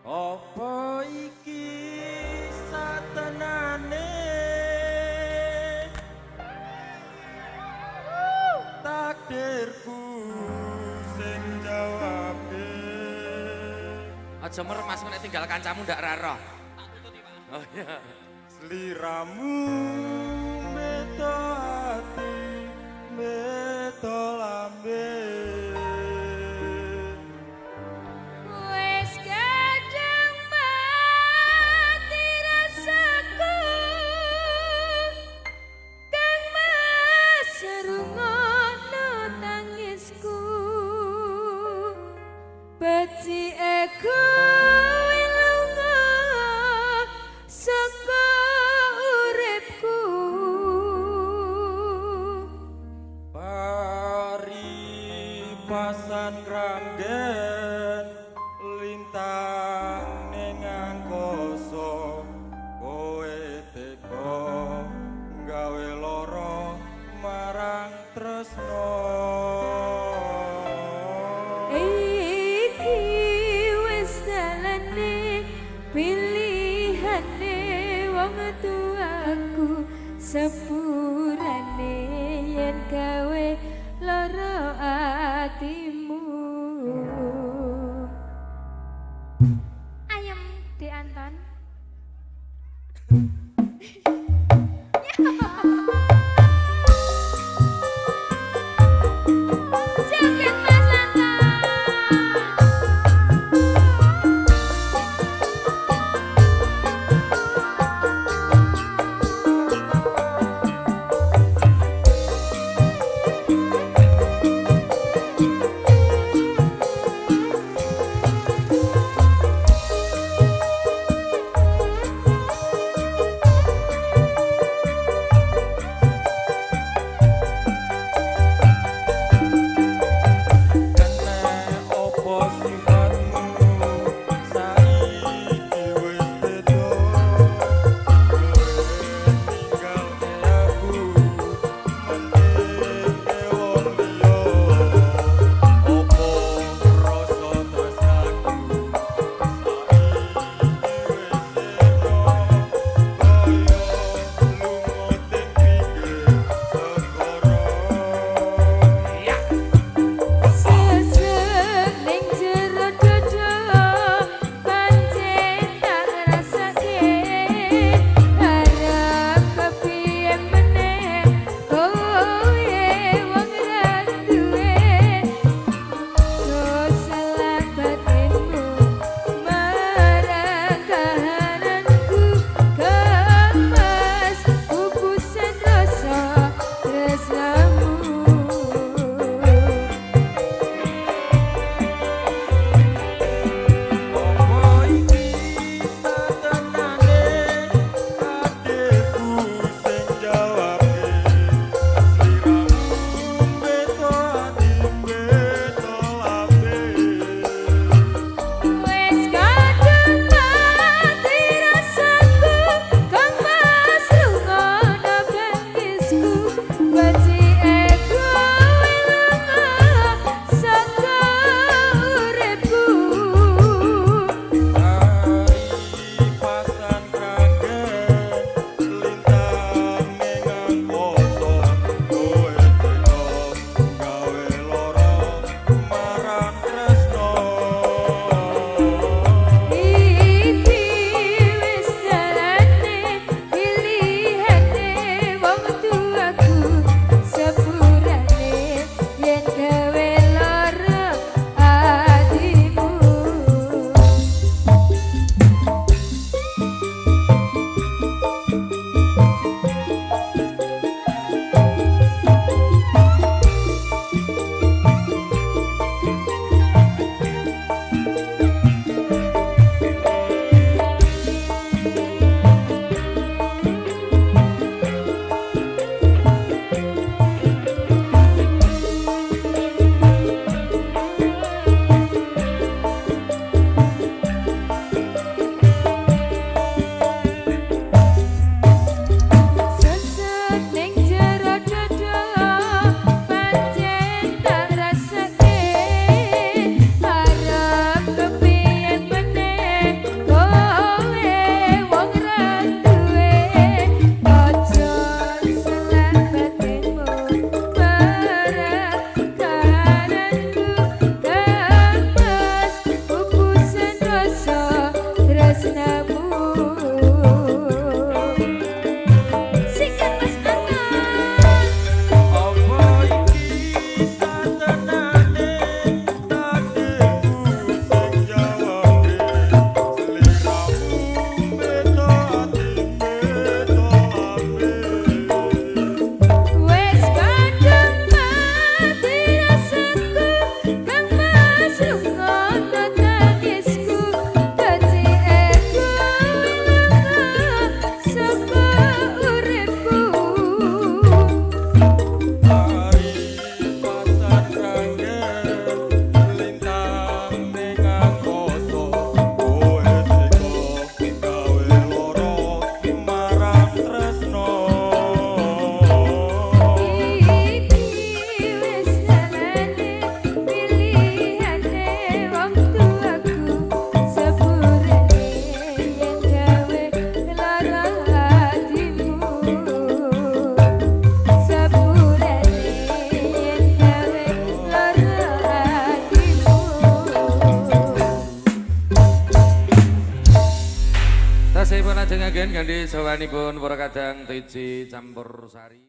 Apa iki satenane takdirku sing jawabe. Aja merem Mas, nek tinggal kancamu ndak ra roh. Oh iya. Sliramu meto ati meto lambe. Wes kadang mati rasaku, Kang Mas rungono tangisku. Becike kuwi lunga saka uripku. Paripasan kranggen lintang ning angkasa, kowe teka gawe lara marang tresno. Iki wis dalane pilihane wong tuaku, sepurane yen gawe lara atimu. Ayem De Anton. Joget Mas Anton. Lajeng agen kanthi sawanipun para kadang Tiji Campur Sari.